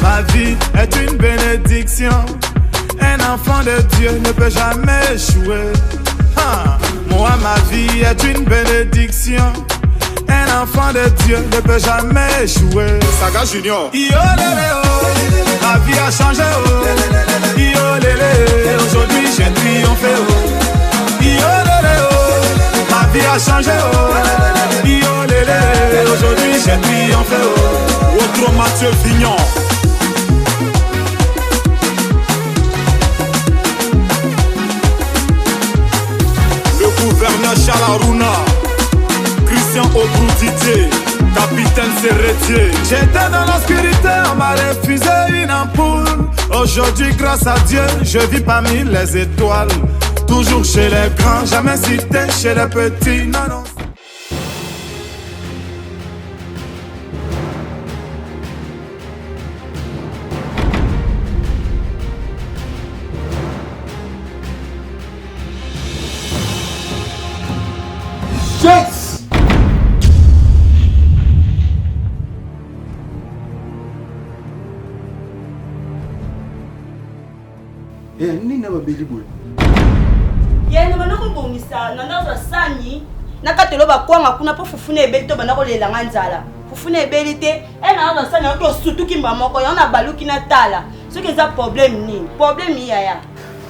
Ma vie est une bénédiction. Un enfant de Dieu ne peut jamais échouer. Ah, moi, ma vie est une bénédiction. Un enfant de Dieu ne peut jamais échouer. Saga Junior. Yo, lélé, oh. Ma vie a changé. Oh. Yo, lélé, aujourd'hui j'ai triomphé. Oh. Yo, lélé, oh. Ma vie a changé. Oh. Yo, lélé, aujourd'hui j'ai triomphé. Oh. Otro Mathieu Vignon. Le gouverneur Chalaruna, Christian Obrou Didier, capitaine Serretier. J'étais dans l'obscurité, on m'a refusé une ampoule. Aujourd'hui, grâce à Dieu, je vis parmi les étoiles. Toujours chez les grands, jamais cité chez les petits. Non, non. Yes! Eh, nini na babeli boye? Ye na banda kobongisa na nazwa sani nakatelo bakwanga kuna mpo fufu na ebeli to banda kolela nga nzala fufu na ebeli te e na nazwa sani yango tosutuki mba moko yango nabaluki natala soki eza problème nini problème yaya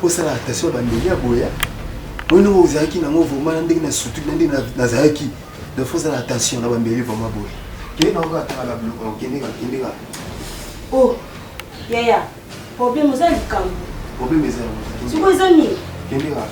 Osala attention bandeli ya boye. Oyo ndenge ozalaki nango vraiment na ndenge na sutuki na ndenge nazalaki. Donc faut osala attention na bambeli vraiment boye. Kende na kaka tala na biloko kende kaka kende kaka. Oh yaya problème oza likambo. Problème eza yango. Sikoyo eza nini? Kende kaka.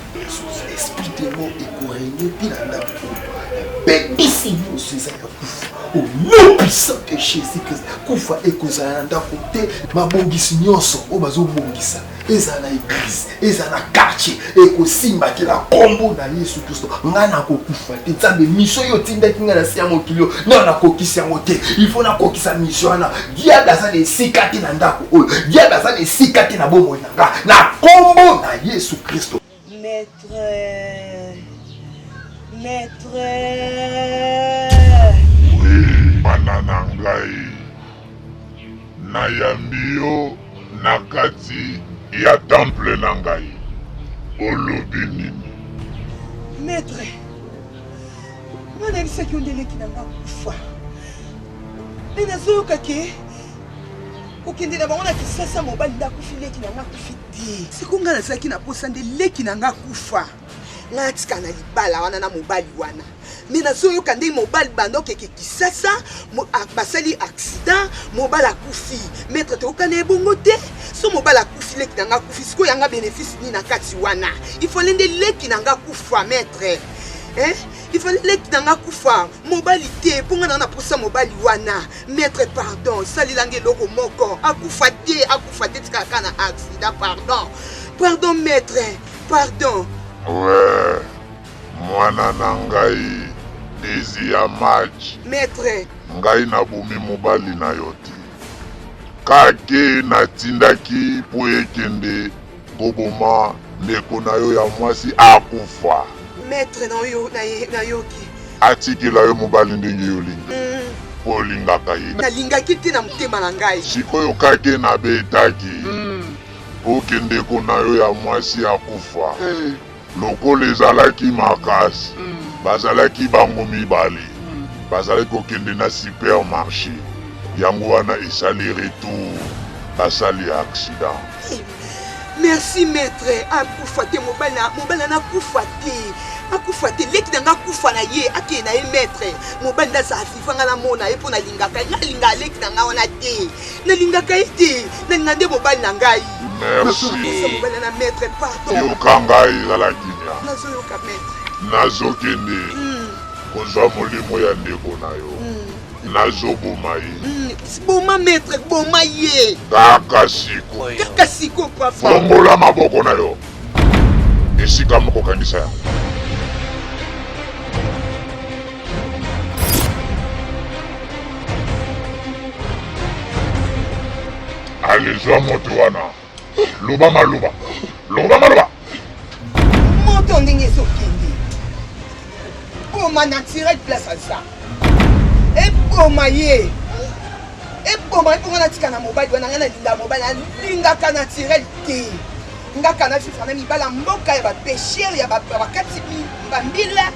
Esprit de mort ekoregne te na ndako oyo. Bebisi nyonso eza ya kufa. Au nom puissant de Jésus Christ, kufa ekozala na ndako te. Mabongisi nyonso oyo bazobongisa ezala na eglise ezala na quartier ekosimba te na nkombo na yesu kristo ngai nakokufa te nzambe mission oyo otindaki ngai na se ya mokili oyo nano nakokisi yango te il faut nakokisa mission wana diable aza na esika te na ndako oyo diable aza na esika te na bomoi na ngai na nkombo na yesu kristo Maître, maître. Oui, bana na ngai, nayambi yo na kati ya temple na ngai. Olobi nini? Maître, nga nayebisaki yo nde leki na nga kufa me nazoyoka ke kokende na bango na kisasa mobali nde akufi leki na nga akufi te siko nga nazalaki na posa nde leki na nga akufa nga natika na libala wana na mobali wana me nazoyoka ndenge mobali banda okeke kisasa basali accident mobali akufi maître toyokana ebongo te so mobali akufi leki na nga akufi sikoyo yanga bénéfice nini na kati wana ifale nde leki na nga akufa maître eh? ifale leki na nga akufa mobali te mpo nga na na posa mobali wana maître pardon salela nga eloko moko akufa te akufa te tikala kaka na accident pardon pardon maître pardon ouais mwana na ngai desi ya match maître ngai nabomi mobali na yo te kake natindaki mpo ekende koboma ndeko na yo ya mwasi akufa. Maître nayoki. Atikela yo mobali ndenge yo olingi. Mpo olingaka ye. Nalingaki te na motema na ngai. Sikoyo kake nabetaki mpo ke ndeko na yo ya mwasi akufa. Lokola ezalaki makasi, bazalaki bango mibale bazalaki kokende na supermarche, yango wana esali retour, basali accident. Merci maître, akufa te mobali na mobali na akufa te akufa te leki na nga akufa na ye akende na ye maître mobali nde azala viva nga namona ye mpo nalingaka ye nga nalingaka leki na nga wana te nalingaka ye te nalinga nde mobali na ngai Merci. mobali na maître pardon Yoka ngai zala kimia. Nazoyoka maître. Nazokende kozwa molimo ya ndeko na yo. Nazoboma ye. Boma maître, boma ye. Kaka sikoyo. Kaka sikoyo papa. Fongola maboko na yo. Esika moko kangisa yango. Ale zwa moto wana. Loba maloba. Loba maloba. Moto ndenge ezokende. Boma naturel place aza. Eboma ye. Eboma mpo nga natika na mobali wana, nga nalinga mobali, nalingaka naturel te. Nga kana vivre na mibali ya mboka ya ba pêcheurs, ya bakati bambila,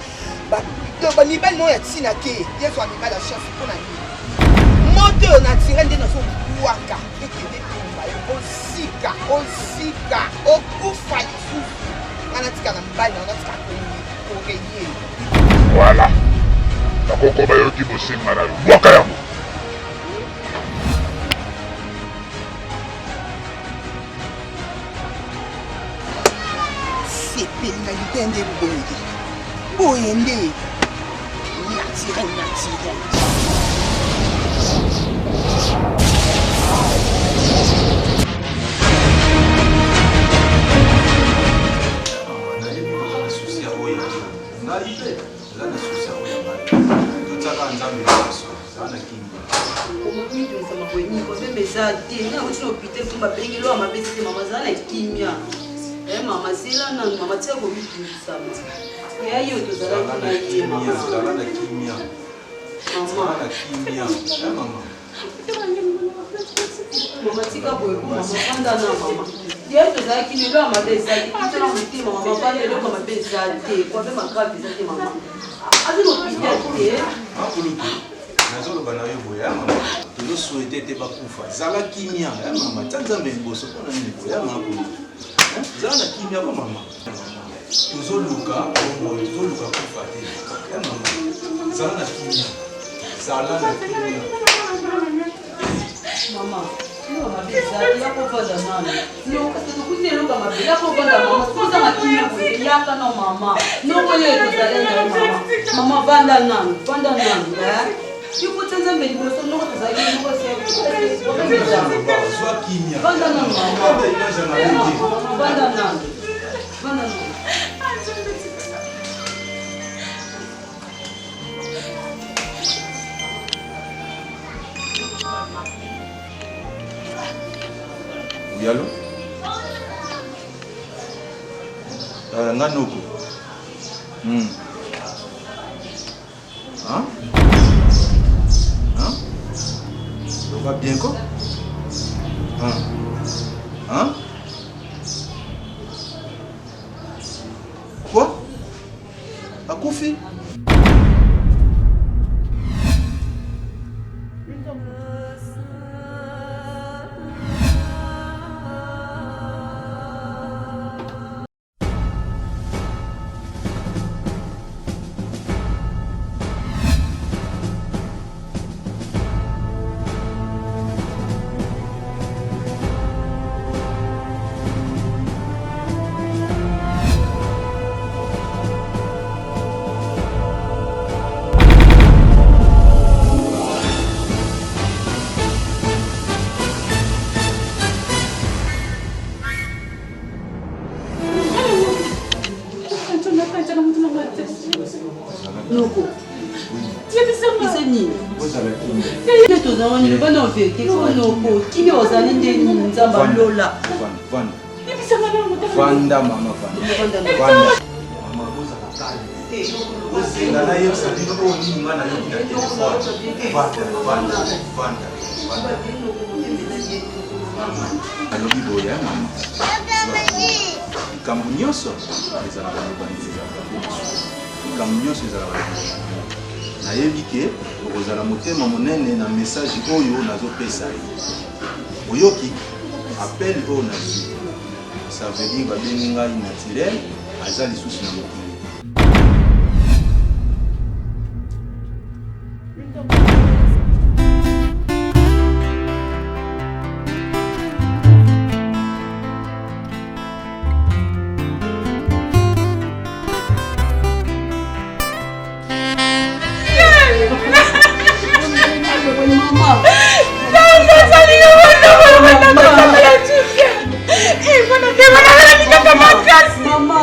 mibali moko ya ntina te. Yesu ya mibali ya chance mpo na nini? Moto oyo naturel nde nazobwaka ekende tumba yo, ozika, ozika, okufa lisusu. Nga natika na mobali na natika koreye. Voilà. Bakoko bayoki bosenga na yo. Bwaka yango. Sepeli na lite nde boye. Boye nde. Naturel, naturel. Ngai mpe eza na susi ya oyo ngai totiaka nzambe liboso zala na kimia. Okomitungisa maboye nini problème eza te nga nauti na hôpital mpo babengi loa mabe te mama zala na kimia eh mama zela nanu mama tika komitungisama ya yo tozalaki na ye mama zala na kimia zala na kimia eh mama Mama tika boye ko mama vanda na mama. Ye tozalaki lelo ya mabe ezali kita na motema mama vanda eloko ya mabe eza te problème ya grave eza te mama. Aza na hôpital te. Makulutu nazoloba na yo boye ya mama tozosouhaite te bakufa zala kimia ya mama tia nzambe liboso mpo na nini boye ya mama kulutu zala na kimia ko mama tozoluka bomoi tozoluka kufa te ya mama zala na kimia zala na kimia mama eloko mabe eza te ya kovanda nanu tokuti eloko mabe ya kovanda mama soki oza na kimia boye yaka na mama noko yo tozali na yo mama mama vanda nanu vanda nanu ikuti nzambe liboso noko tozalaki noko vanda nanu mama vanda nanu vanda nanu. Oui, allô? Nga noko. Hein? Hein? Loba bien ko? Hein? Hein? Quoi? Akufi? Noko. Eza nini? Nde tozala nini? Bana verite ko noko. Kimia ozali nde nini Nzambe alola. Vanda mama vanda. Vanda. Mama bozala calme. Bozenga nayebisa bino oyo nini nga nayoki na telefone. Vanda vanda vanda vanda. Alobi boye mama. Likambo nyonso ezalaka na ebandeli ezalaka mpe na suka. Likambo nyonso ezalaka na ebandeli. Nayebi ke okozala motema monene na message oyo nazopesa yo. Oyoki appel oyo nazwi, ça veut dire babengi ngai naturel, aza lisusu na mokili. Mama.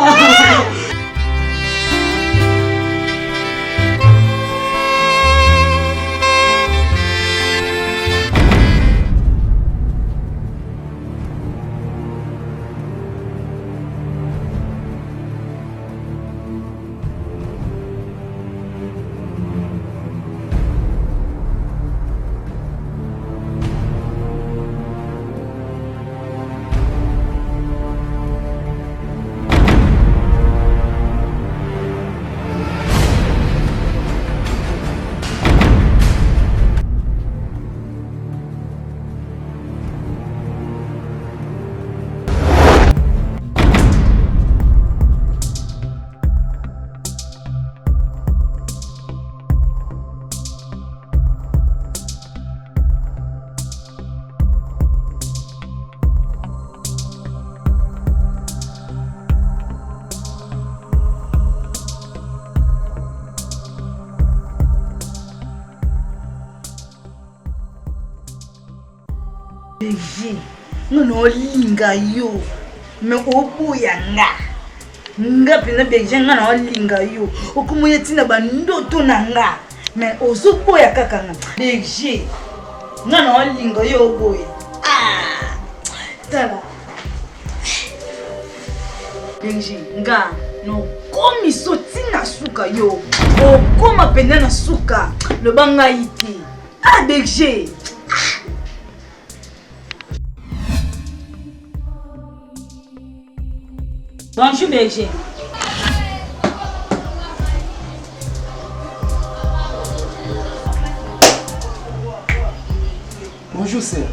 Berger, nga na olinga yo me oboya nga nga mpenza berger nga na olinga yo okomoya ntina bandoto na nga me ozoboya kaka nga berger nga na olinga yo oboya ah, tala berger nga nokomi so ntina suka yo okoma mpenza na suka loba ngai te ah berger ah. Bonjour berger. Bonjour sœur.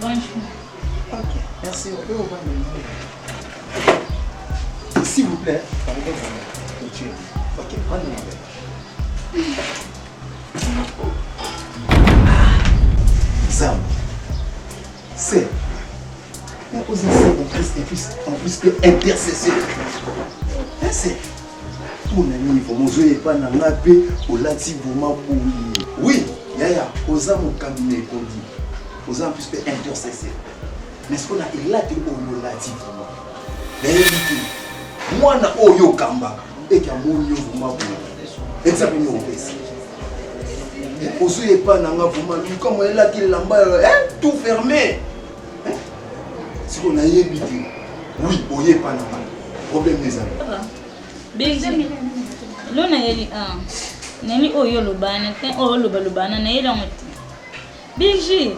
Bonjour. Ok, merci. On peut revoir S'il vous plaît, pardon, Ok, prends le Nzambe c'est oza se en plus en plus en plus mpe intercesseur ese mpo na nini vraimen ozoya epai na ngai mpe olati vraimen boye oui yaya oza mokambi na ekodi oza en plus mpe intercesseur mais sikoyo na elati oyo olati vraimen nayebi te mwana oyo okambaka eke amoni yo vraimen boye exemple nini okopesa ozwi epai na nga vraimen luka moyelaki elamba tout fermé sikoyo nayebi te oui oye epai na nga problème ezali lo nayeli ah. nayeli oyo olobana te oyo olobalobana nayeli yango te bigi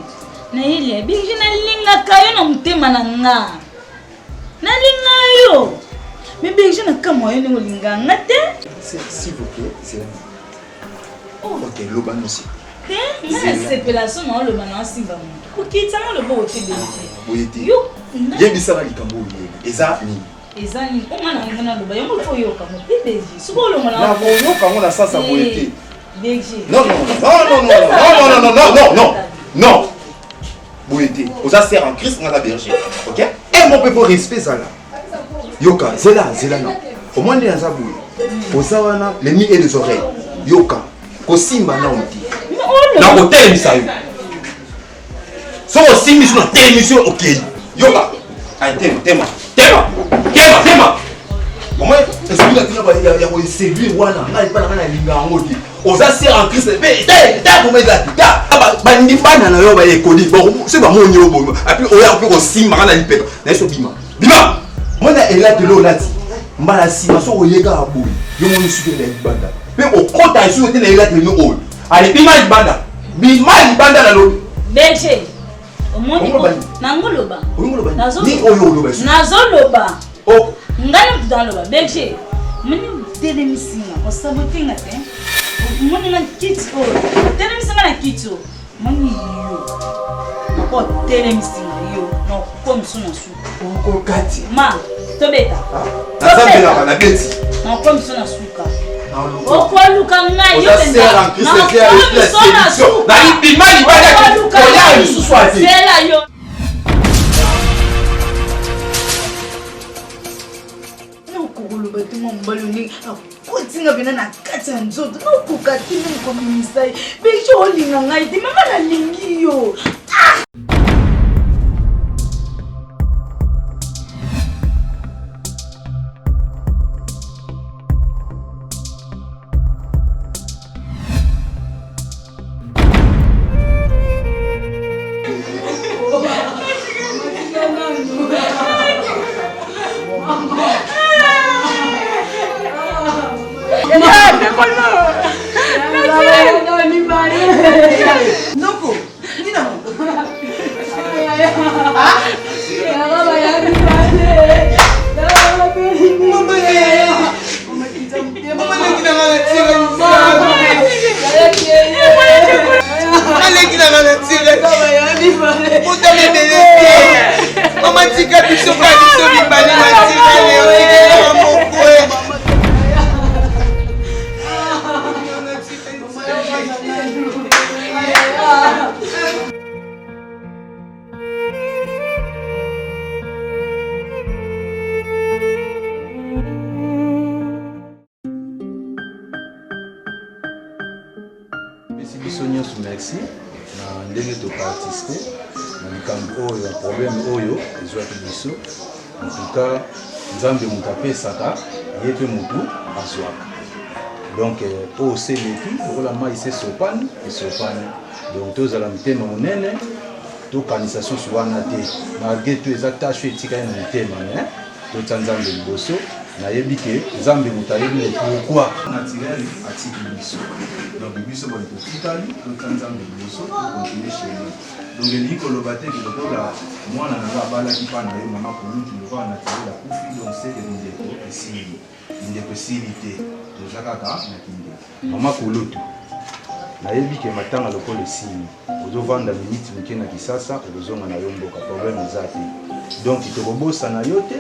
nayeli bigi nalingaka yo na motema na nga nalinga yo mais berger na kamwa yo ndenge olinga nga te s'il vous plaît zela oh. ok loba nosi te nga nasepela so na oloba na osimba moto kokitisa nga loboko te berger boye te yebisaka likambo oyo yebi eza nini eza nini o nga na nga naloba yango fo oyoka ngo te berger soki olongo na nakoyoka ngo na sasa boye te berger non non non non non non non non non non boye te oza sœur en christ nga aza berger ok e mo mpe po respect ezala yoka zela zela na omoi nde naza boye oza wana les mi et les oreilles yoka kosimba nao te nakotelemisa yo soki osimbi so natelemisi yo okei yoka tema tema tema tema tema omoi esoki na ntina ya koseduire wana ngai epai na ngai nalinga yango te oza sœur en Christ pe te ta koma eza ta bandi bana na yo ba ekoli soki bamoni yo boye api oya mpe kosimba nga na lipeka na yeso bima bima mona elatelo olati mbala nsima soki oye kaka boye yo moni suki na libanda mpe okota lisusu te na elatelo oyo ale bima libanda bima libanda na lobi berger omoni nangoloba nazoloba oh. ngai na moto naloba berger moni otelemisi nga osabote nga te omoni nga kiti oyo otelemisi nga na kiti oyo moni yo nako otelemisi nga yo nakomiso na suka okokati ma tobeta ah, nazambelaka na beti nakomiso na suka okoluka ngai yo mpenza na suka nalibima libanda koya lisusu ate zela yo Nakokoloba te mwa mobali ndenge akoti nga mpena na kati ya nzoto nakoka te meme kobimisa ye bejo olinga ngai te mama nalingi yo ah! Noko, nina. Aleki nanga na tire botala ebele te mama tika biso ka biso mibale matikale otikela moko Pesi biso nyonso merci na ndenge toparticipe na likambo oyo. oyo ya problème oyo ezwaki biso. En tout cas, Nzambe moto apesaka, ye mpe motu azwaka. Donc euh, oyo se eleki lokola mai se sopani esopani. Donc tozala mitema monene, tokanisa susu wana te. Malgré tout eza tâche oyo etikali na mitema mais totya Nzambe liboso. Nayebi ke Nzambe moto ayebi le pourquoi naturel atiki biso. Donc biso bato totikali totya Nzambe liboso, tocontinue chemin. Donc elingi koloba te ke lokola mwana na nga abalaki mpa na yo mama kulutu lokola naturel akufi donc seke kindeko esili. Kindeko esili te, toza kaka na kindeko. Mama kulutu, nayebi ke matanga lokola esili ozovanda miniti moke na Kisasa okozonga na yo mboka, problème eza te. Donc tokobosana yo te,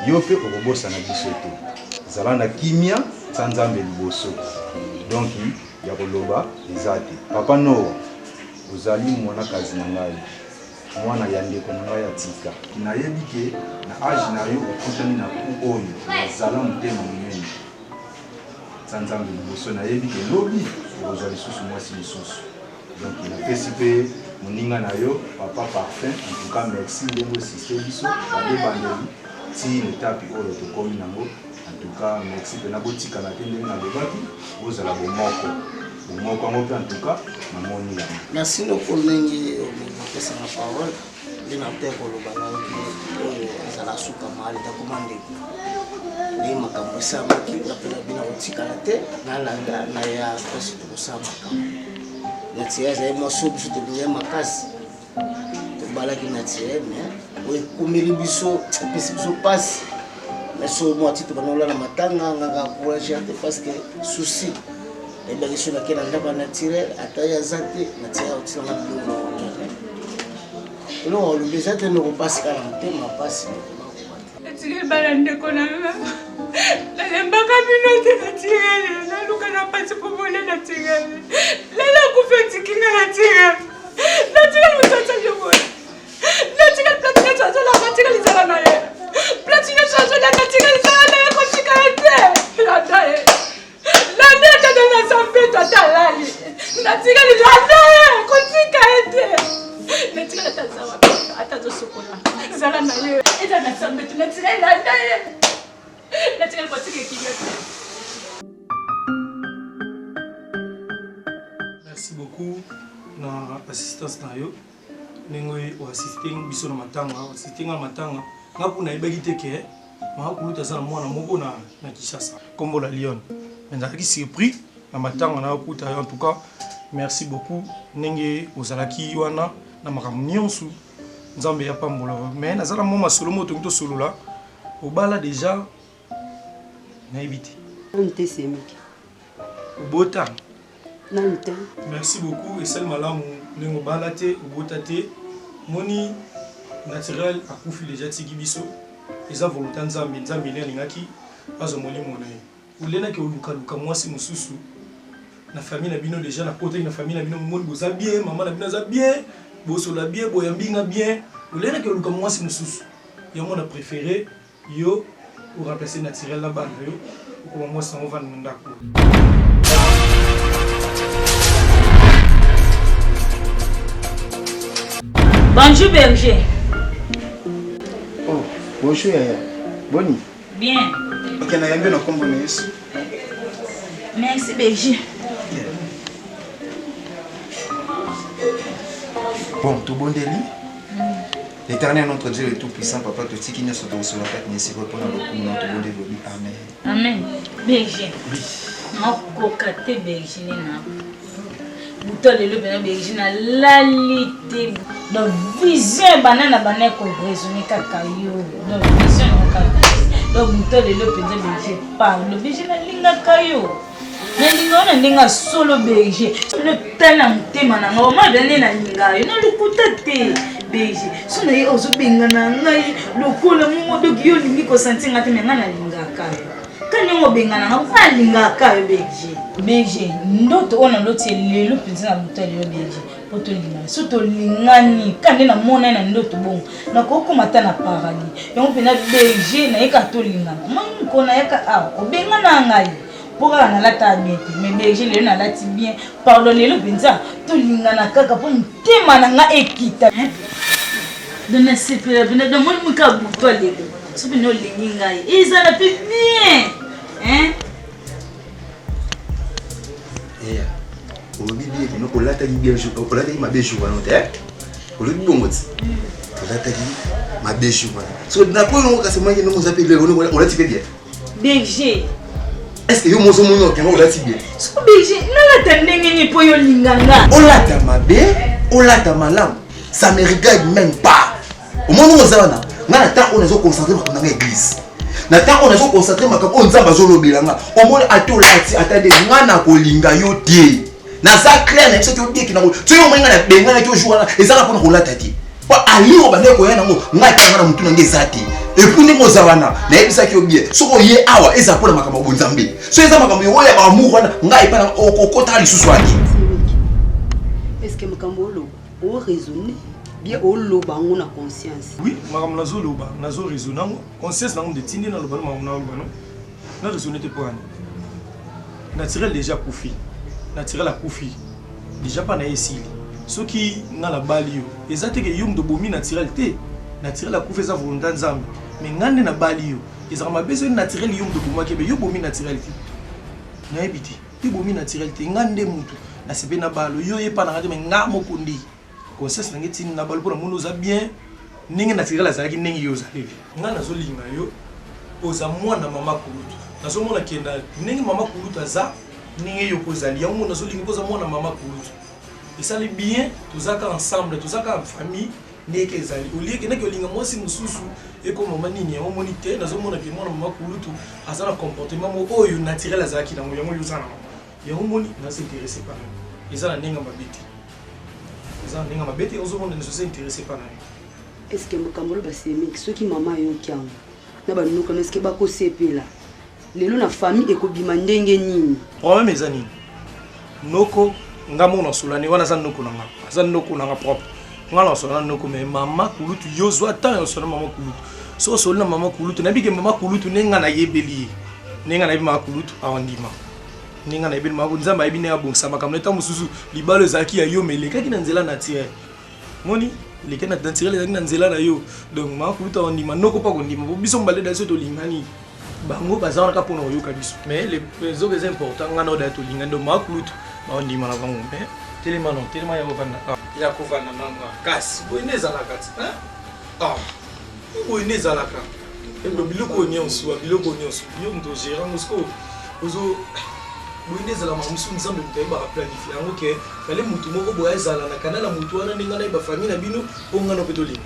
yo mpe okobosana biso te. Zala na kimia, tia Nzambe liboso. Donc ya koloba eza te. Papa Noah, Ozali mwanakazi na ngai, mwana ya ndeko na ngai atika. Nayebi ke na age na yo okutani na coup oyo, mais zala motema monene, tia Nzambe liboso. Nayebi ke lobi okozwa lisusu mwasi mosusu. Donc napesi pe moninga na yo papa Parfum, en tout cas merci ndenge osiste biso banda ebandeli ti na etape oyo tokomi nango. En tout cas merci pena botikana te ndenge nalobaki bozala bomoko bomoko yango mpe en tout cas namoni yango. Merci noko ndenge olingi kopesanga parole nde na te koloba nayoki oyo ezala suka maali takoma ndeko ndenge makambo esalamaki nga mpe na bino kotikala te nalanda na ya mpasi tokosala makambo nati azali mwasi oyo biso tolingi ye makasi tobalaki naturel mais oyo ekomeli biso epesi biso mpasi mais soki mwa ti tobanda kolala matanga ngaka encourage te parce que souci nayebaki soki nake na ndako ya naturel ata ye aza te naturel akotinanga biloko na kolia eloko olobi eza te ndoko mpasi kaka na motema mpasi. Natikeli bana ndeko na nga nalembaka bino te natikeli naluka na mpasi mpo bole natikeli lelo akufi etiki nga natikeli natikeli moto atali boye natikeli platine azolaka natikeli zala na ye platine azolaka natikeli zala na ye kotika ye te landa ye landa ye tata na sampeto ata alali natikali landa ye kotika ye te natikali ata aza wapi ata azosokola zala na ye eza na sampeto natikali landa ye natikali kotika ekimia te. Merci beaucoup na assistance na yo ndenge oassiste biso na matanga, oassiste nga na matanga nga kuna nayebaki te ke mama kulutu aza na mwana moko na, na Kinshasa kombo la Lyon, mais nazalaki surpris na matanga na yokuta yo. En tout cas merci beaucoup ndenge ozalaki wana na makambo nyonso, Nzambe apambola yo. Mais naza na mwa masolo moko tolingi tosolola. Obala deja? Nayebi te. Nanu te semeki. Obota? Nanu te. Merci beaucoup, esali malamu ndenge obala te, obota te. Moni naturel akufi deja atiki biso, eza volonté ya Nzambe, Nzambe nde alingaki azwa molimo na ye. Olenaki olukaluka mwasi mosusu na famille na bino deja, nakotaki na famille na bino, momoni boza bien, mama na bino aza bien, bosola bien, boyambi nga bien, olenaki oluka mwasi mosusu. Yango na prefere yo o remplacer naturel na bana yo okoma mwasi nango ovanda na ndako. Bonjour berger. Oh, bonjour yaya. Boni? Bien. Ok, nayambi na kombo na Yesu. Merci berger. Bon, tobondeli. L'éternel notre Dieu le tout puissant papa totiki nyonso tokosola kati na esika mpo na lokumu na tobondeli lobi amen. Amen. Berger. Oui. Nakoka te berger nena. Buta lelo pena berger nalali te. Donc vision ebanda na banda ekoraisonne kaka yo. Donc vision yango kaka. Donc buta lelo mpenza berger parle. Berger nalingaka yo. Nalinga yo na ndenge ya solo berger. Tala na motema na ngai omona mpenza nde nalinga yo na lokuta te berger. So na ye ozobengana ngai lokola mongo doki yo olingi kosentir ngai te me ngai nalingaka yo. Ka ndenge obengana ngai mpo nalingaka yo berger. Berger ndoto oyo naloti lelo mpenza na butu ya lelo berger mpo tolingana so tolingani ka nde namona ye na ndoto bongo nakokoma ata na paradis yango mpenza berger nayeka tolingana omoni mokolo nayaka awa obengana ngai mpo kaka nalata bien te mais berger lelo nalati bien pardon lelo mpenza tolingana kaka mpo motema na nga ekita. Donc nasepela mpena donc moni moka butu lelo soki pena olingi ngai ezala mpe bien hein? Eya, olobi bien kino olataki bien jour olataki mabe jour wana te eh? Olobi bongo ti olataki mabe jour wana so nakoyo yango kasi omonaki ndongo oza mpe lelo olati mpe bien. Berger. Est ce que yo mozo omoni okende olati bien? So berger, nalata ndenge nini mpo yo olinga nga? Olata mabe, olata malamu, ça me regarde même pas. Omoni oza wana, nga na temps oyo nazo concentre makambo na nga église. Na temps oyo nazo concentre makambo oyo Nzambe azolobela nga. Omoni ata olati ata nde nga nakolinga yo te. Naza clair na biso te obieki na ko. Soki omoni nga na benganaki yo jour wana, ezaka mpona kolata te. Po alire obandaki koya nango ngai atanga na motu na ngai eza te. Epuis ndenge oza wana nayebisaki yo bien soki oye awa eza mpona makambo ya bonzambe soki eza makambo oyo ya baamour wana ngai epai na okokotaka lisusu wana te. Est-ce que makambo oloba o raisonner bien oloba yango na conscience? Oui, makambo nazoloba nazo raisonner yango conscience nango nde etindi naloba no makambo naloba no na raisonner te mpo wana naturel déjà akufi naturel akufi déjà mpa na ye esili soki nga nabali yo eza te ke yo moto obomi naturel te naturel akufi eza volonté nzambe mais nga nde nabali yo ezalaka mabe soki naturel yo moto obomaki ebe yo obomi naturel te nayebi te yo obomi naturel te nga nde motu nasepeli na balo yo ye mpa na nga te mais nga moko nde conscience na nga etindi na balo mpo namoni oza bien ndenge naturel azalaki ndenge yo ozaleli nga nazolinga yo oza mwana mama kulutu nazomona ke na ndenge mama kulutu aza ndenge yo mpo ozali yango mona nazolinga mpo oza mwana mama kulutu esali bien toza kaka ensemble toza kaka famille ndenge ezali olie kendaki olinga mwasi mosusu ekoma nini yango omoni te nazomona ke mwana mama kulutu aza na comportement moko oyo naturel azalaki nango yango yo oza nango yango omoni naza intéressé pa nayo eza na ndenge mabe te eza na ndenge mabe te ozomona naza intéressé pa nayo. Est ce que makambo oloba semeki soki mama ayoki yango na banokano est ce que bakosepela lelo na famille ekobima ndenge nini? Problème eza nini? Noko nga moko nasolani wana aza noko na nga aza noko na nga propre nga nasola na noko mais mama kulutu yo zwa temps ya osola mama kulutu soki osoli na mama kulutu nayebi ke mama kulutu ndenge nga nayebeli ye ndenge nga nayebi mama kulutu awandima ndenge nga nayebeli mama nzambe ayebi ndenge abongisa makambo na ntango mosusu libalo ezalaki ya yo mais elekaki na nzela naturel moni eleki na naturel ezalaki na nzela na yo donc mama kulutu akondima noko mpo akondima po biso mibale da biso tolingani bango baza wana kaka mpona koyoka biso mais zoka eza important ngai na oyo daya tolingani donc mama kulutu bakondima na bango mais telema no telema ya kovanda ya kovanda nanga kasi boye nde ezalaka ti ah boye nde ezalaka biloko oyo nyonso biloko oyo nyonso yo moto ogere yango sikoyo ozo boye nde ezala makambo mosusu nzambe moto ayebaka planifie yango ke fale motu moko boye azala na kana na motu wana ndenge nayeba famille na bino mpo ngana mpe tolinga.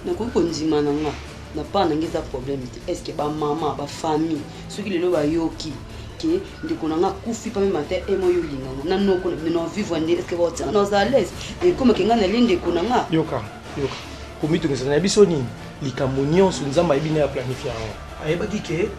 Nakoki kondima na nga na part na nga eza problème te est ce que ba mama ba famille soki lelo bayoki ke ndeko na nga akufi pa meme ata emo yo olinga nga na noko na bino na vivre nde est ce que baotianga na oza à l'aise ekomake nga nalie ndeko na nga. Yoka yoka komitungisa na biso nini likambo nyonso nzambe ayebi nde aplanifie yango ayebaki ke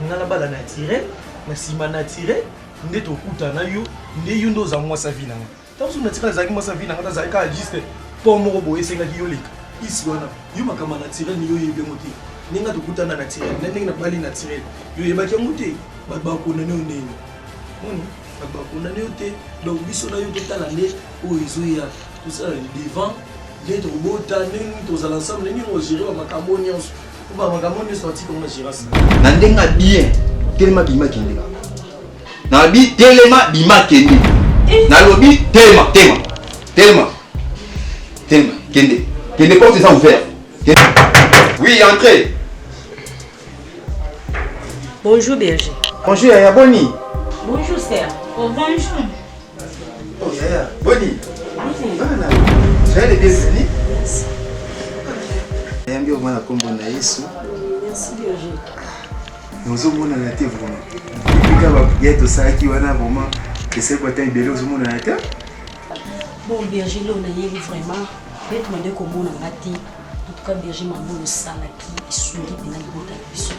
nga nabala naturel na nsima naturel nde tokutana yo nde yo nde oza mwasi ya vie na nga ntango mosusu naturel azalaki mwasi ya vie na nga azalaki kaka juste mpo moko boye esengaki yo leka isi wana yo makambo ya naturel ni yo oyebi yango te ndenge nga tokutana naturel na ndenge nabali naturel yo oyebaki yango te bato bakondane yo ndenge moni bato bakondane yo te donc biso na yo totala nde oyo ezoya tosala devant nde tokobota ndenge tozala ensemble ndenge ogere bamakambo nyonso makambo nyonso batika ngo na gérance na ndenge ya bien telema bima kende nalobi telema bima kende nalobi telema telema telema telema kende kende porte eza ouvert oui entrez. Bonjour berger. Bonjour yaya boni. Bonjour sœur. Oh bonjour. Oh yaya boni. Voilà. Soyez les bienvenus. Merci. Yambi omwana kombo na Yesu. Merci berger. Ozomonana te vraiment. Depuis kaka baprière tosalaki wana vraiment esali bata ebele ozomonana te. Bon berger leo nayebi vraiment bete mande komona nga te. En tout cas berger mambo osalaki esungi mpena libota na biso.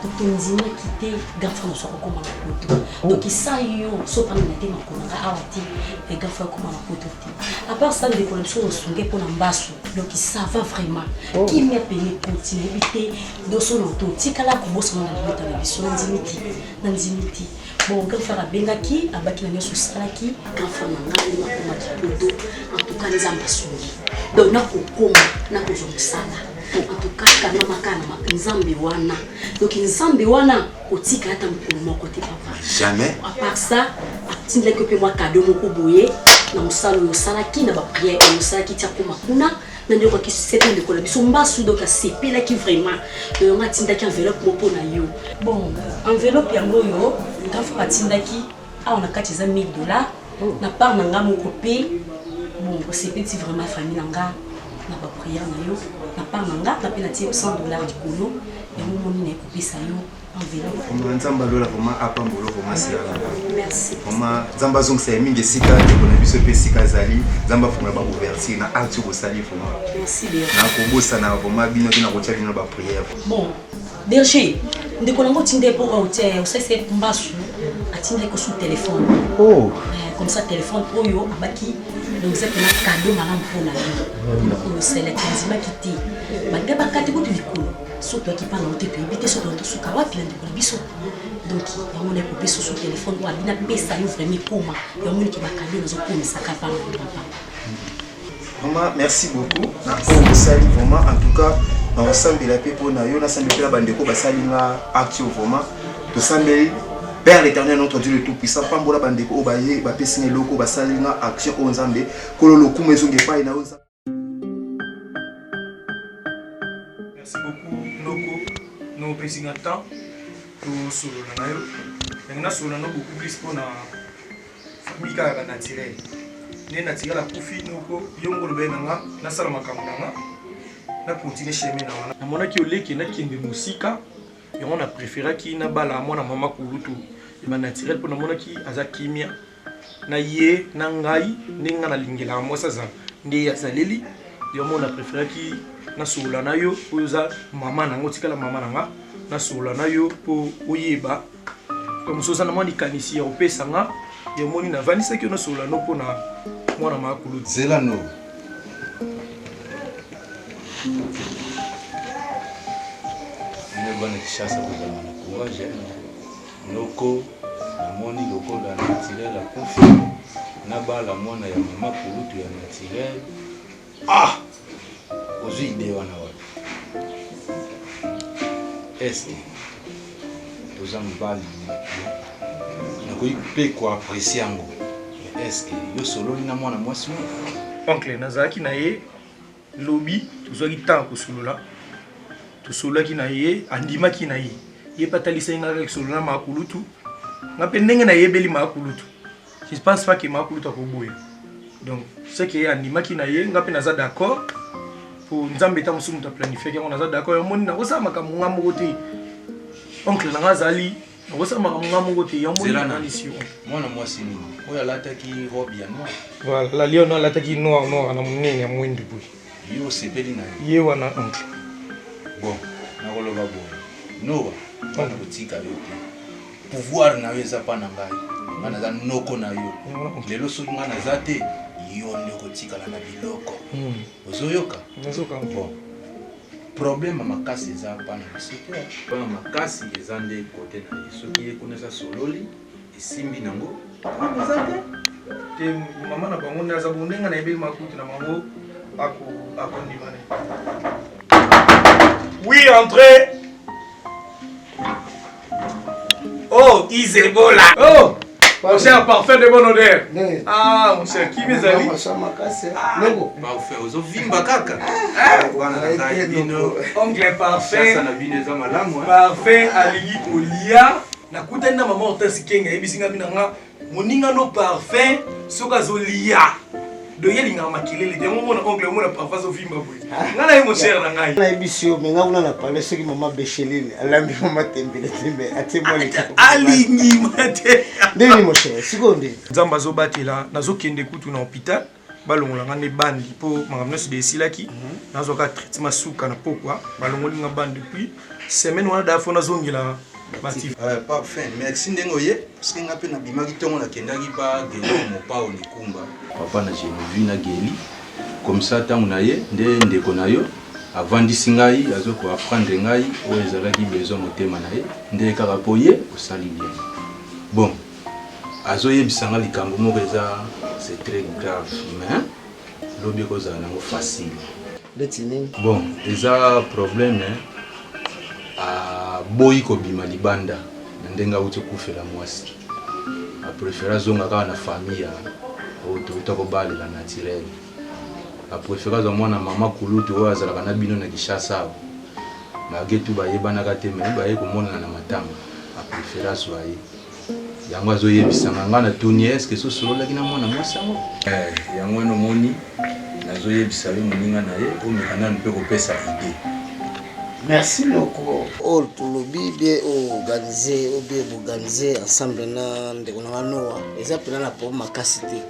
Donc tondimaki te grand frère na biso akokoma na poto. Oh. Donc sans yo sopana na te makolo na nga awa te, eh, grand frère akoma na poto te. À part ça ndeko na biso osunge mpo na mbasu. Donc ça va vraiment. Oh. Kimia pene ekoti nayebi te doso na totikala kobosana na libota na biso nandimi te nandimi te. Bon grand frère abengaki abaki na nyonso osalaki grand frère na ngai nakomaki poto en tout cas nzambe asungi donc nakokoma nakozwa mosala en tout cas kangama kaka na nzambe wana donc nzambe wana kotika ata mokolo moko te papa jamais à part ça atindelaki mpe mwa cadeau moko boye na mosala oyo osalaki na baprière oyo osalaki ti akoma kuna na ndeko akisete ndeko na biso mbasu donc asepelaki vraiment donc yango atindaki enveloppe moko na yo bon enveloppe yango oyo grand frère atindaki awa na kati eza 1000 dollars oh. na part na nga moko mpe bon osepelisi vraiment famille na nga na baprière na yo na part na nga na mpe natie 100 dollars likolo yango moni naye kopesa yo Vraiment nzambe alola vraiment apambola vraiment sera vraiment nzambe azongisa ye mingi esika ndeko na biso mpe esika azali nzambe afungola ba ouverture na acte oyo bosali vraiment nakobosana vraiment bino te nakotia bino ba prière bon berger ndeko nango otinde mpo otie osalisa mbasu atindaki kosu telefone oh. eh, comme ça telefone oyo abaki donc eza mpena kado malamu mpo na yo oyo osalaki andimaki te balinga bakati kutu likolo soki toyaki mpa na yo te toyebi te soki tosuka wapi na ndeko na biso donc yango naye kopesa oso telefone oyo abina pesa yo vraiment ekoma yango niki bakado nazokomisaka mpa na yo papa Vraiment, merci beaucoup. Na oyo bosali vraiment en tout cas nakosambela mpe mpo na yo nasambela mpe na bandeko basali nga acte oyo vraiment tosambeli Père l'éternel notre Dieu le tout puissant pambola bandeko oyo baye bapesi nga eloko basali nga action oyo Nzambe kolo lokumu ezonga epai na yo Merci beaucoup Noko, no opesi nga temps tosolola na yo. Ndenge nasolola no beaucoup plus mpo na famille kaka ba naturel. Nde naturel akufi noko, yo moko olobaki na nga nasala makambo na nga na continuer chemin na wana. Namonaki oleki nakende mosika yango na preferaki nabala mwana mama kulutu ya ba naturel mpo namonaki aza kimia. na ye na ngai ndenge ngai nalingelaka mwasi azala nde ye azaleli yango na préféraki nasolola na yo oyo oza mama na yango otikala mama na nga nasolola na yo mpo oyeba mosusu oza na mwa likanisi ya kopesa nga yamoni navandisaki yo nasolola no mpo na mwana makulu zela no bana kishasa kozala na courage Noko namoni lokola naturel akufi nabala mwana ya mama kulutu ya naturel ah ozwi idee wana wapi eske toza mobali nakoki mpe koapprécie yango mais eske yo sololi na mwana mwasi wana oncle nazalaki na ye Lobi tozwaki temps ya kosolola, tosololaki na ye, andimaki na ye. Ye mpe atalisaki ngai kaka solola na makulutu. Nga mpe ndenge nayebeli makulutu, je pense pas que makulutu akoboya. Donc ce que andimaki na ye, nga mpe naza d'accord po Nzambe ta mosusu moto aplanifiaki yango, naza d'accord. Yamoni nakosala makambo nga moko te, oncle na nga azali nakosala makambo nga moko te yango moni yo mwana mwasi nini oyo alataki robe ya noir voilà la lion alataki noir noir na monene ya mwindu boye yo osepeli na ye ye wana oncle bon nakoloba boye noa mpona kotika yo te pouvoir na yo eza mpa na ngai ngai naza noko na yo lelo soki ngai naza te yo nde okotikala na biloko hmm. ozoyoka bon problème ya makasi eza mpa na biso te problème ya makasi eza nde kote na ye soki ye kuna eza sololi esimbi nango problème eza te te mama na bango nde aza bongo ndenge nayebeli makutu na bango akondima ne oui entrez Oh, Isebola. Oh, mon cher parfait de bonne odeur. Ah, mon cher, qui mes amis Parfait, ozo vimba kaka. Bana na ngai bino. Oncle parfait. Sasa na bino eza malamu. Parfait alingi kolia. Nakutani na mama Hortense Kenga ayebisi nga bina nga moninga no parfait soki azolia donc ye alingaka makelele te yango omona oncle omona parfait azovimba boye nga na ye mon cher na ngai nayebisi yo me nga kuna na palais soki mama becheline alambi mama tembele tembe atie mwa leki alingi mate ndenge mon cher sikoyo nde nzambe azobatela nazokende kutu na hôpital. Balongola nga nde bandi mpo makambo nyonso de esilaki. Nazwa kaka traitement suka na pokwa, balongoli nga bandi depuis semaine wana da fo nazongela batif. Parfait, merci ndenge oye parce que nga mpe nabimaki ntongo nakendaki pa Geli Mopao Likumba. Papa na Genevieve na Geli comme ça ntango na ye nde ndeko na yo avandisi ngai azo ko apprendre ngai oyo ezalaki besoin motema na ye nde kaka mpo ye osali bien bon azoyebisa nga likambo moko eza c'est très grave mais lobi ekozala nango facile. Ndeti nini? Bon eza problème aboyi kobima libanda na ndenge awuti kokufela mwasi a prefere azonga kaka na famille ya oyo towuta kobalela naturel a prefere azwa mwana mama kulutu oyo azalaka na bino na Kinshasa awa malgre tout bayebanaka te mais baye komonana na matanga a prefere azwa ye Yango azo yebisa nga, nga na tuni ye est-ce que esi osololaki na mwana mwasi yango? Eh, yango wana omoni nazo yebisa yo moninga na ye omeka nanu pe kopesa idee. Merci noko. Oyo tolobi bien o organise ou bien boorganize ensemble na ndeko na nga Noa eza mpena na problème makasi te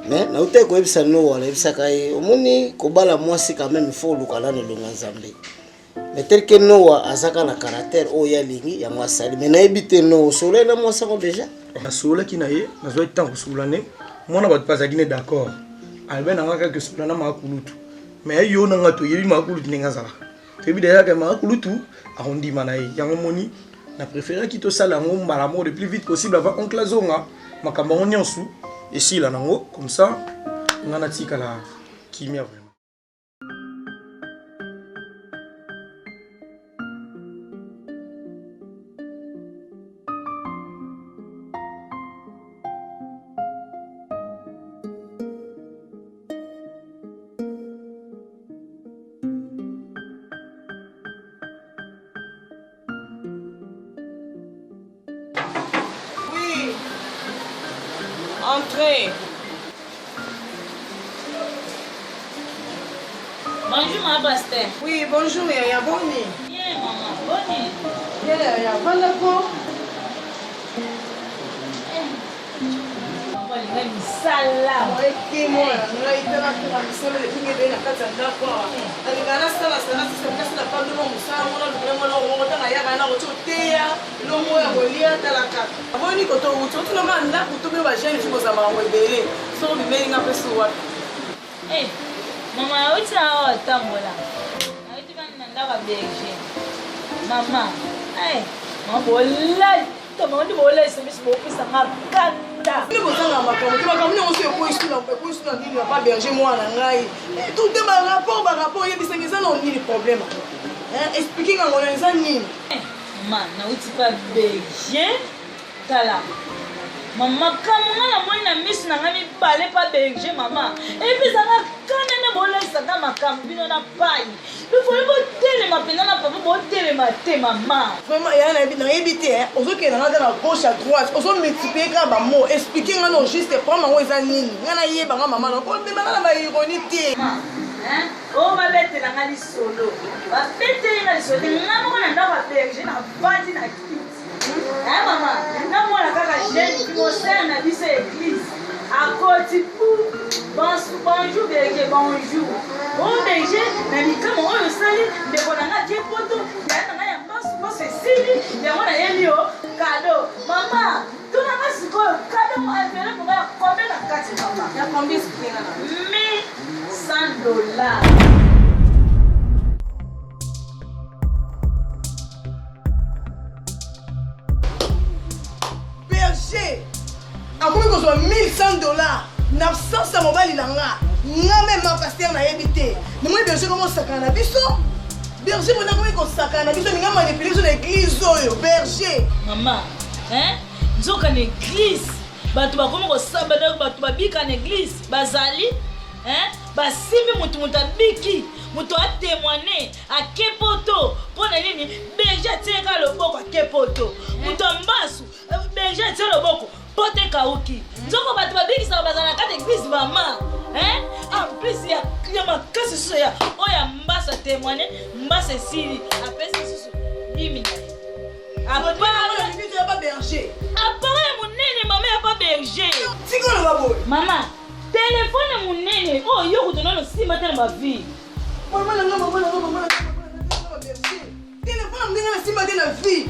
mais nautaki koyebisa Noa nayebisaka ye omoni kobala mwasi quand même il faut oluka nanu elongi ya Nzambe Mais tel que Noah azaka na caractère oyo ye alingi yango asali mais nayebi te Noah osololaki na mwasi yango déjà? Nasololaki na ye, nazwaki temps kosolola ne mwana bato mpe azalaki ne d'accord alobi na nga kaka solola na mama kulutu mais yo na nga toyebi mama kulutu ndenge azalaka toyebi deja ke mama kulutu akondima na ye yango moni na préféraki tosala yango mbala moko le plus vite possible avant oncle azonga makambo yango nyonso esila nango comme ça nga natikala kimia vraiment. Oui. Entrez. Bonjour, ma pasteur. Oui, bonjour, Yaya. Boni. Bien, maman. Boni. Bien, Yaya. Vanda ko. Maman, alinga misala. Oye, mwana ngai tala tala misala elingi ebele na kati ya ndako awa. Nalinga nasala sala sisa kasi na pando mo mosala mona lukula mwana mongo tanga yaka na koti oteya longo ya kolia tala kaka. Boni koto uti otuna ma ndako to bino ba jeune fille bozala makambo ebele soko bimeli nga mpe so wapi. Eh, mama nauti na awa tambola. Nauti bana na ndako ya berger. Mama, eh, mama bolali. Toma ndi bolesa miso bopesa nga kanda. Bino bozanga makambo te makambo nionso ekweyi na ekweyi na nini papa berger mwana na ngai tout te ba rapport ba rapport oyebisaki eza na nini problème hein explique nga ngona eza nini ma nauti pa berger tala mama makambo nga namoni na miso na ngai mibale pa berger mama epi ezanga kanda nde bolesaka makambo bino na pai Bifoli botelema mpenza na papa botelema te mama. Vraiment yaya nayebi nayebi te hein ozokende na nga kaka na gauche à droite ozo multiplier kaka ba mots expliquer nga no juste problème yango eza nini nga nayeba nga mama na komema nga na ba ironie te. Hein oyo babetela nga lisolo babeteli nga lisolo te nga moko na ndako ya berger navandi na kiti hein mama namona kaka jeune mosere na biso ya eglise akoti pu bonjour berger bonjour o oh, berger na likambo oyo osali ndeko na nga ake poto yaya na ngai ya mbasu mbasu esili yango nayeli yo kado mama tuna nga sikoyo kado enveloppe nga ya combien na kati mama ya combien 1100 dollars Berger akomi kozwa 1100 dollars na absence ya mobali na nga nga meme ma pasteur nayebi te namoni berger komi osakana na biso berger mona akomi kosakana na biso alinga manipule biso na eglise oyo berger mama hein nzoka na eglise bato bakomi kosamba bato babika na eglise bazali hein basimbi moto moto abiki moto atemoine ake poto mpo na nini berger atie kaka loboko ake poto moto ya mbasu berger atie loboko poto ekauki nzoko bato babikisaka bazala na kati eglise mama en plus ya, ya makasi lisusu ya oyo ya mbasu atemoigne mbasu esili apesi lisusu dimi na ye appareil monene mama ya pa berger mama. Telefone ya monene oyo yo kutu nano osimba te na ba vie. Mama na nga, mama na nga, mama na nga, mama na nga, berger. Telefone ya ndenge nasimba te na vie.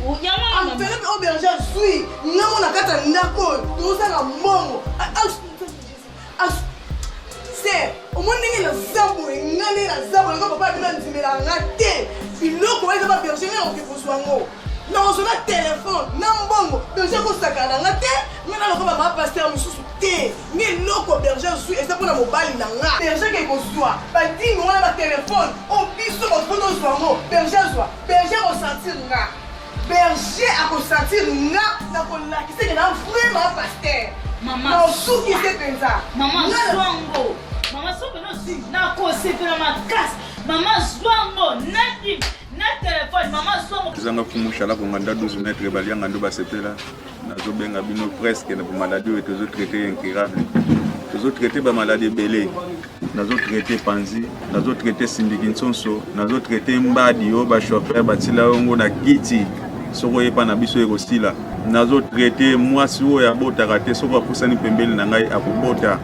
Enveloppe oyo berger azwi nga mo na kati ya ndako oyo tozosala mbongo. Ser, omoni ndenge naza boye, nga ndenge naza boye, nga papa bino andimelaka nga te. Biloko wana eza ba berger nga nakoki kozwa yango. Nakozwa na telefone, na mbongo, berger akosakana na nga te, nga na lokola ba mama pasteur mosusu te. Nga eloko berger azwi eza mpo na mobali na nga. Berger ake kozwa ba dime wana ba telefone oyo biso bato mpo tozwa yango, berger azwa, berger ako sentir nga. Berger ako sentir nga na kolakisa ke na vrai mama pasteur. Mama na osukise penza. Mama zwango. Mama soki no zwi na kosepela makasi. Mama zwango na dime na telefone mama zwango. Zanga fumu shala konga nda 12 mètres balianga ndo basepela nazobenga bino presque na bamaladi oyo tozotraite incurable tozotraite bamaladi ebele nazotraite panzi nazotraite sindiki nsonso nazotraite mbadi oyo bachauffeur batila yongo na kiti soki oyepa na biso ekosila nazotraite mwasi oyo abotaka te soki apusani pembeni na ngai akobota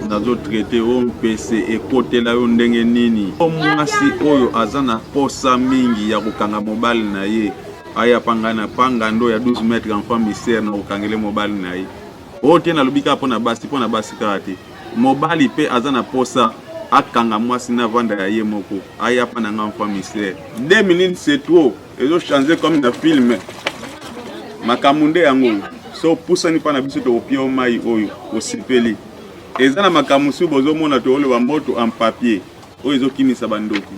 nazotraite oyo mpese ekotela yo ndenge nini o mwasi oyo aza na posa mingi ya kokanga mobali na ye aya panga na pangando ya 12 mètre enfant mystère na kokangele mobali na ye oyo te nalobi kaka mpo na basi mpo na basi kaka te mobali mpe aza na posa akanga mwasi na vanda ya ye moko aya mpa na nga enfant mystère 2 minutes c'est trop ezo changer comme na film makambo nde yango oyo so opusani mpa na biso tokopia yo mai oyo osepeli eza na makambo mosusu bozomona tooloba moto en papier oyo ezokimisa bandoki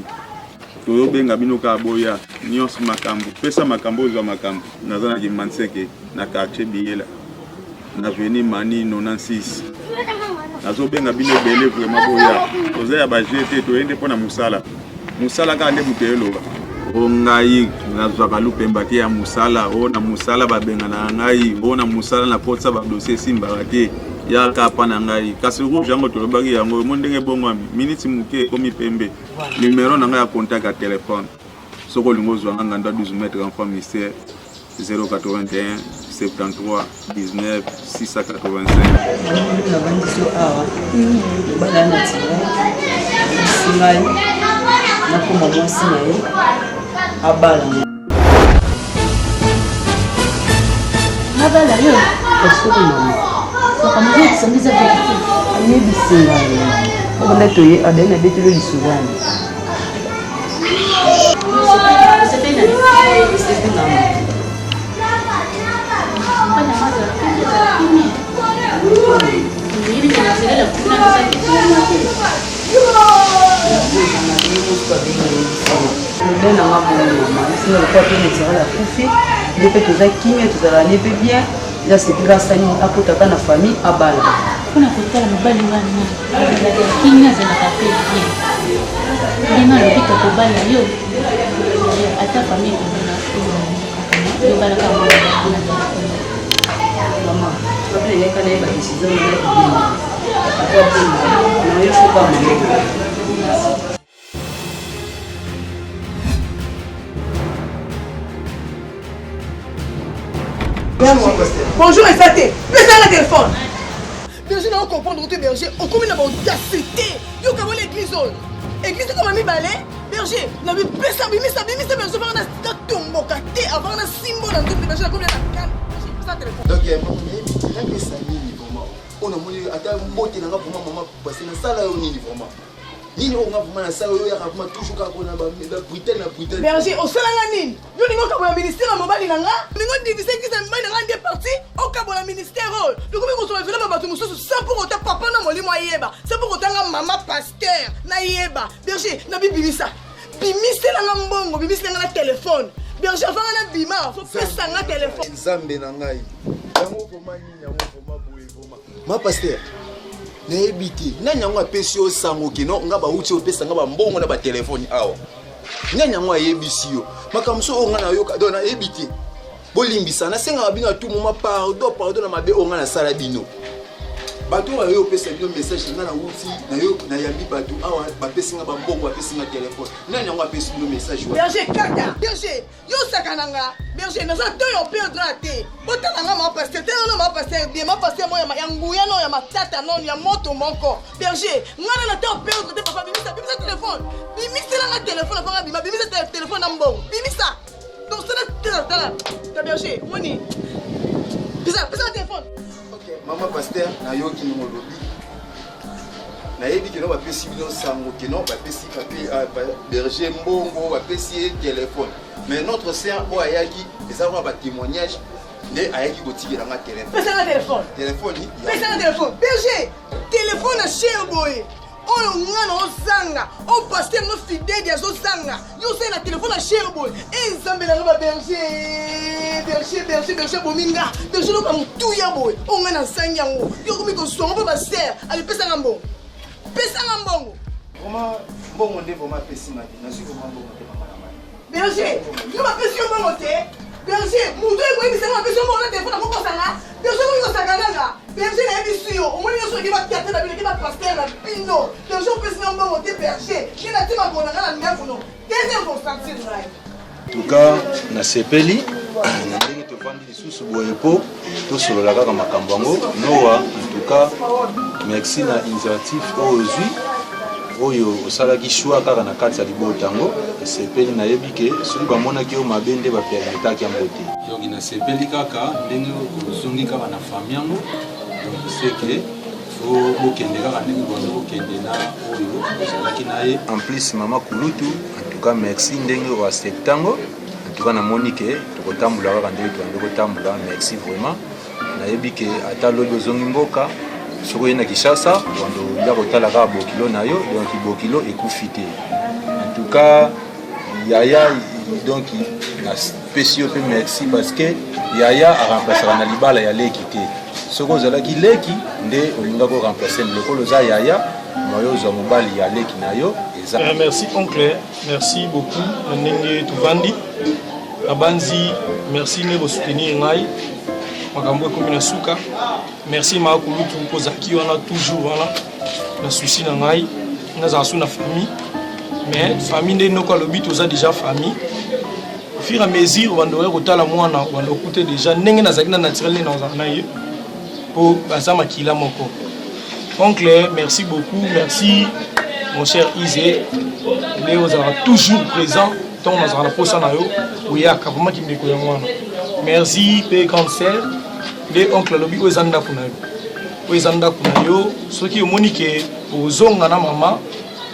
tozobenga bino kaka boya nyonso makambo pesa makambo ozwa makambo naza na kimanseke na quartier biyela na veni mani 96 nazobenga bino ebele vraiment boya toza ya baje te toye nde mpo na mosala mosala kaka nde moto eloba o ngai nazwaka lupemba te ya mosala o na mosala babenganaka ngai o na mosala nakotisa badosie esimbaka te yaka pa na ngai kasi rouge yango tolobaki yango omoni ndenge ebongwami miniti moke ekomi pembe numero na ngai ya contact ya telefone soki olingi ozwa nga nganda 12 mètre enfant mystère 081 73 19 685 navandi so awa mobali na tira ayebisi ngai nakoma mwasi na ye abala nga nabala yo osolo mama makambo ozoyebisa ngo eza verité ayebisi ngai obanda toye adai nabeteli lisolo wana Lobe na nga bongo mama esinga lokola mpe naturel akufi nde mpe toza kimia tozalaka ne mpe bien eza sepika asali akotaka na famille abala mpona kotala mobali wana azalaka kimia azalaka mpe bien ndenge alobi tokobala yo ata famille ekomona yobalaka mwana mama babeleleka na ye badecision na ye kobima na yo soka mama Bonjour eza te pesa nga telefone berger na comprendre te berger okomi na baudacité yo okaboli église oyo église ekoma mibale berger na bipesa bimisa bimisa berger vanga natomboka te avanga na simbo na nzoto berger nakomi na kane pesa telefone donc napesa nini vraiment oyo namoni ata mbote na nga vraiment mama pasi nasala yo nini vraiment nini oyo nga vraiment nasala oyo oyaka vraiment toujours kaka kona ba brutal na brutal berger osala nga nini yo olingi okabola ministère ya mobali na nga olingi odivise eglise ya mobali na nga nde parti okabola ministère oyo tokomi kozwa vela ba bato mosusu sans pour ota papa na molimo ayeba sans pour otanga mama pasteur nayeba berger na bibimisa bimisela nga mbongo bimisela nga na telefone berger avanga na bima fo pesa nga telefone nzambe na ngai yango vraimen nini yango vraimen boye vraimen ma pasteur nayebi te nani yango apesi yo sango kino nga bauti opesa nga bambongo na batelefone awa nani yango ayebisi yo makambo so oyo nga nayoka donc nayebi te bolimbisa nasengaka bino à tout moment pardon pardon na mabe oyo nga nasala bino. Bato oyo baye opesa bino message nga nauti nayo nayambi bato awa bapesi nga bambongo bapesi nga telefone. Nani yango apesi bino message wana? Berger kata, berger, yo osaka na nga. Berger naza to yo perdre te. Botala nga ma pasteur, tala nga ma pasteur bien, ma pasteur moya ya nguya no ya matata no ya moto moko. Berger, nga na to perdre te papa bimisa bimisa telefone. Bimisela nga telefone afanga bima bimisa telefone na mbongo. Bimisa. Donc sala tala tala. Ta berger, moni. Pesa pesa telefone. Ok, maman pasteur, nayoki ndenge olobi. Nayebi keno bapesi bino sango keno bapesi papi ah, berger mbongo bapesi ye telefone. Mais notre sœur oyo ayaki eza kaka ba témoignage nde ayaki kotikela nga telefone. Pesa nga telefone. Telefone. Pesa nga telefone. Berger, telefone na cher boye. oyo nga na ozanga oyo paster no fideli azozanga yo osali na telefone ya cher boye e nzambe na nga baberger berger berger berger bomi nga berger loka motuya boye oyo nga nazangi yango yo okomi kozwanga mpo baser ale pesa nga mbongo pesa nga mbongo Vraiment, mbongo nde vraiment apesi nga te nazwi vraiment mbongo te mama na ngai berger yo bapesi yo mbongo te berger moto oyo koyebisa nga bapesi yo mbongo na telefone akokosa nga berger okomi kosaka nanga berger nayebisi yo omoni nyonso oke bateatre na bino oke bapaster na bino berger opesi nga mbongo te berger nde natie makolo na nga na ndako no deuxième kosentir ngai tuka nasepeli na ndenge tovandi lisusu boye mpo tosolola kaka makambo yango noa en tout cas merci na initiative oyo ozwi oyo osalaki choix kaka na kati ya libota yango esepeli nayebi ke soki bamonaki yo mabe nde bapermetaki yango te donc nasepeli kaka ndenge ozongi kaka na famille yango donc seke fo bokende kaka ndenge boza kokende na oyo ozalaki na ye en plus mama kulutu en tout cas merci ndenge oaccepte yango en tout cas namoni ke tokotambola kaka ndenge tobandi kotambola merci vraiment nayebi ke ata lobi ozongi mboka soki oye na kinshasa wando oya kotala kaka bokilo na yo donc bokilo ekufi te en tout cas yaya donc napesi yo mpe merci parce que yaya aremplaçaka na libala ya leki te soki ozalaki leki nde olingaki oremplace lokola oza yaya moyo ozwa mobali ya leki na yo eza euh, merci oncle merci beaucoup na ndenge tovandi nabanzi merci nde bosoutenir ngai makambo ekomi na suka merci maa kulutu mpo ozalaki wana toujours wana na souci na ngai nazala su na famille mais famille nde noko alobi toza déjà famille au fur et à mesure obanda oya kotala mwana obanda okute déjà ndenge nazalaki na naturel nde nazala na ye mpo baza makila moko oncle merci beaucoup merci mon cher Ise nde ozalaka toujours présent ntango nazalaka na mposa na yo oyaka vraiment kindeko yango wana merci mpe grande sœur nde oncle alobi oyo eza ndako na yo oyo eza ndako na yo soki omoni ke ozonga na mama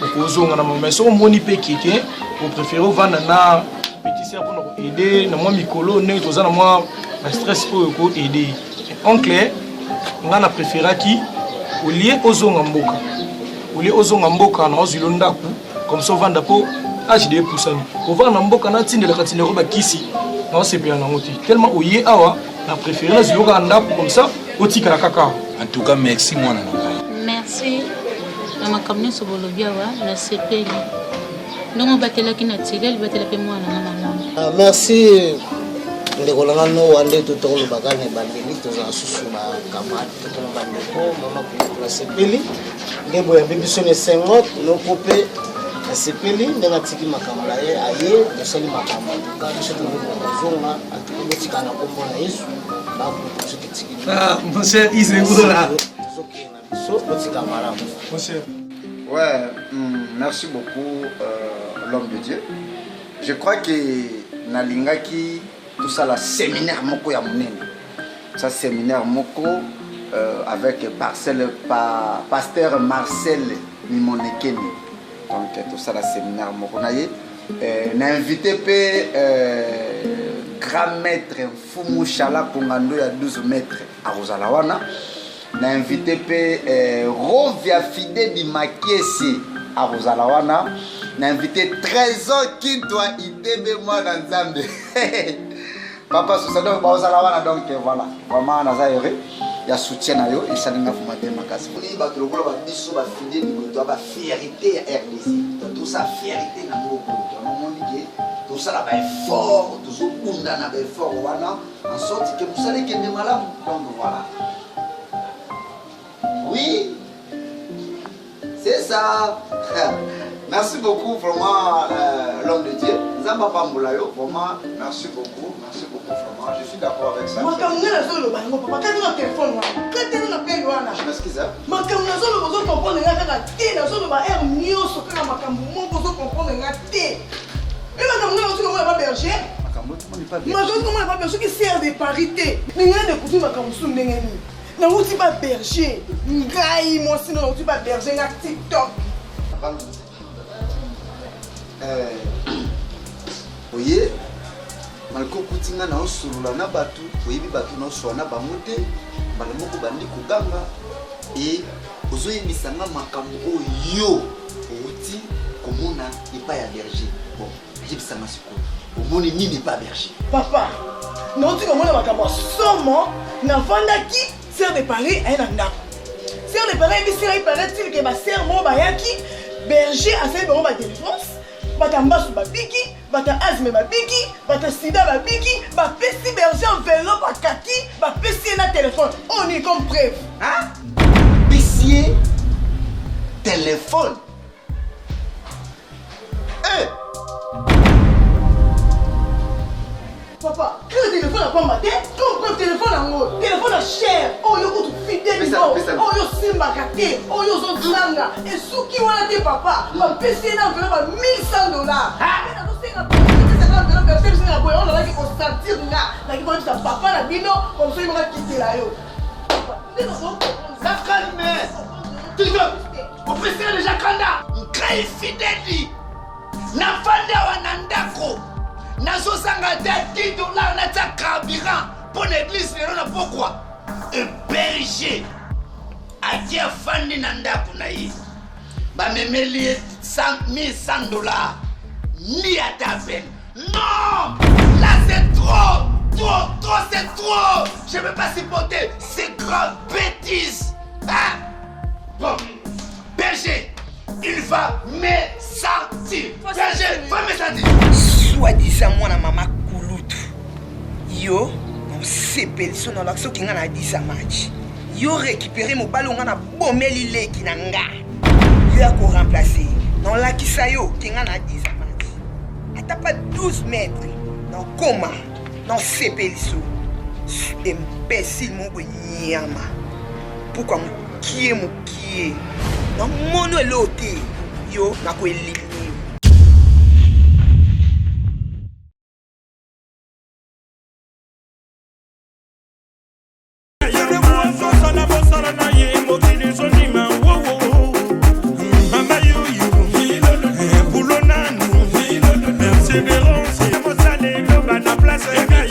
okozonga na mama mais soki omoni mpe ke te opréféré ovanda na petit sœur mpona koaide na mwa mikolo ndenge toza na mwa bastress oyo ekoaide oncle nga na préféraki olie ozonga mboka olie ozonga mboka na ozwilo ndako comme ça ovanda mpo age de epusani ovanda na mboka natindelaka tindeko bakisi naosepela nango te tellement oye awa na préféré nazwilo kaka ndako comme ça otikala kaka awa en tout cas merci mwana na ngai merci na makambo nyonso bolobi awa nasepeli ndenge obatelaki na tirel batela mpe mwana na malamu ah, merci ndeko na nga nowa nde totokolobaka na ebandeli tozala susu bakamate tokoma bandeko mama kulutu nasepeli nde boyambi biso na esengo noko mpe nasepeli ndenge atiki makambo na ye aye tosali makambo antuka biso tozoluka kozonga antuka botika na nkombo na yesu bakulutu biso totiki ah, mon cher Isebola tozokende na biso botika malamu mon cher Ouais, mm, merci beaucoup euh, l'homme de Dieu. Je crois que nalingaki tosala séminaire moko ya monene. Ça séminaire moko euh, avec parcelle pa, pasteur Marcel Mimonekeni. Donc tosala séminaire moko na ye. Euh, na invité pe euh, grand maître Mfumu Chala Kongando ya 12 mètres akozala wana. Na invité pe eh, Rovia Fidedi Makiese akozala wana. Na invité Trésor Kintwa Itebe mwana Nzambe. Papa Sosa donc baozala wana donc voilà. Vraiment naza heureux ya soutien na yo esali nga vraiment bien makasi. Bato lokola ba biso ba Fidedi boye to ba fierté ya RDC. Tosa fierté na mboka oyo. Tomoni ke tosala ba effort, tozobunda na ba effort wana en sorte que mosala ekende malamu. Donc voilà. Oui, c'est ça. Merci beaucoup, vraiment, euh, l'homme de Dieu. Nzamba Pambulayo, vraiment, merci beaucoup, merci beaucoup, vraiment. Je suis d'accord avec ça. Makambo ngai nazoloba yango papa kati na telefone wana kati na pele wana Je m'excuse, hein. Makambo nazoloba ozo comprendre nga kaka te nazoloba heure nyonso kaka makambo moko ozo comprendre nga te e makambo ngai nazoki komona ba berger nazoki komona ba berger soki sere de paris te ndenge na découvrir makambo mosusu ndenge nini nauti ba berger ngai mwasi no nauti ba berger nga tiktok. Euh, oye malgre okuti nga naosolola na bato, oyebi bato naosolola na bango te, mbala moko bandi koganga e ozoyebisa nga makambo oyo yo outi komona epai ya berger. Bon, yebisa nga sikoyo omoni nini epai ya berger? Papa, nauti komona makambo ya somo. Nafandaki, sœur de Paris aye na ndako. Sœur de Paris ayebisi ngai, paraît-il ke basœur moko bayaki, berger asali bango badelivrance, bato ya mbasu babiki, bato ya asthme babiki, bato ya sida babiki, bapesi berger enveloppe akaki, bapesi ye na telefone oyo nini comme preuve. Pesi ye telefone? Eh! Papa, kaka telefone ya pamba te, comme preuve telefone yango, telefone ya cher oyo kutu fidèle oyo osimbaka te, oyo ozozanga esuki wana te papa, bapesi ye na enveloppe ya 1100 $. Nazosenga boye oyo nazalaki kosentir nga, naki koyebisa papa na bino comme soki moko akitela yo. Ça calme. Opesaka deja kanda. Ngai fideli nafandi awa na ndako, nazozanga ata 10 $ natia carburant mpo na eglise lelo na pokwa. Berger ati afandi na ndako na ye, bamemeli ye 1100 $ ni ata à peine. Non, là c'est trop, trop, trop, c'est trop. Je ne peux pas supporter ces grandes bêtises, hein? Bon, berger, il va me sentir. Berger va me sentir. Soi-disant mwana mama kulutu, yo nosepeli so na olakisa oki nga na disa match, yo récupéré mobali onga na bomeli leki na nga, yo ya koremplace. Naolakisa yo ke nga na disa match ata pa 12 mètres nakoma nasepeli so. Imbécile moko boye, nyama puka mokie mokie, namoni eloo te, yo nakoelimine yo. Osala bosala na ye, mokili ezondima wowo. Mama yoyo bulo nanu persévérance, mosala eloba na place.